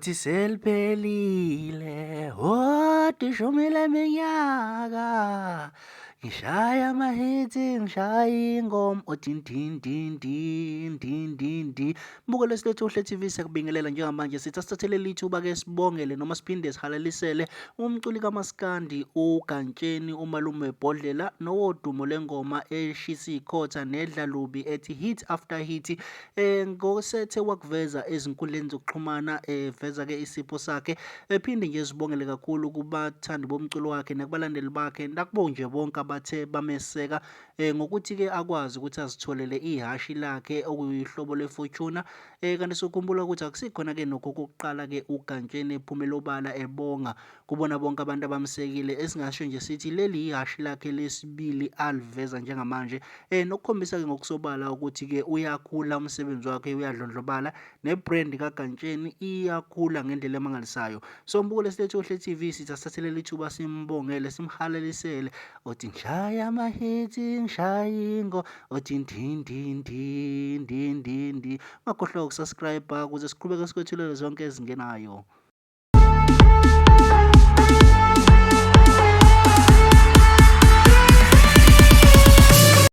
Uthi seliphelile kodwa ishumi leminyaka ngishaya amahithi ngishaya ingoma othi ndin ndin ndin ndin ndin ndi. Mbukelo silethu uhle TV siyakubingelela njengamanje sithi asithathele lithuba ke sibongele noma siphinde sihalalisele umculi kaMaskandi uGantsheni umalume webhodlela nowodumo lengoma eshisa ikhotha nedla lubi ethi hit after hit. Ngosethe wakuveza ezinkundleni zokuxhumana eveza ke isipho sakhe ephinde nje sibongele kakhulu kubathandi bomculo wakhe nakubalandeli bakhe nakubo nje bonke abathe bameseka ngokuthi ke akwazi ukuthi azitholele ihhashi lakhe okuyihlobo lweFortuner. Kanti sokhumbula ukuthi akusikhona ke nokho okokuqala ke uGantsheni ephumela obala ebonga kubona bonke abantu abamsekile, esingasho nje sithi leli yihhashi lakhe lesibili aliveza njengamanje, nokukhombisa ke ngokusobala ukuthi ke uyakhula umsebenzi wakhe uyadlondlobala nebrand kaGantsheni iyakhula ngendlela emangalisayo. So mbuko lesilethu Ohle TV sithi asithathele ithuba simbongele simhalalisele othi ngishaya amahithi ngishaya ingo othi ndindindindindindi. Ungakhohlwa ukusubscribe ukuze siqhubeke sikwethulele zonke ezingenayo.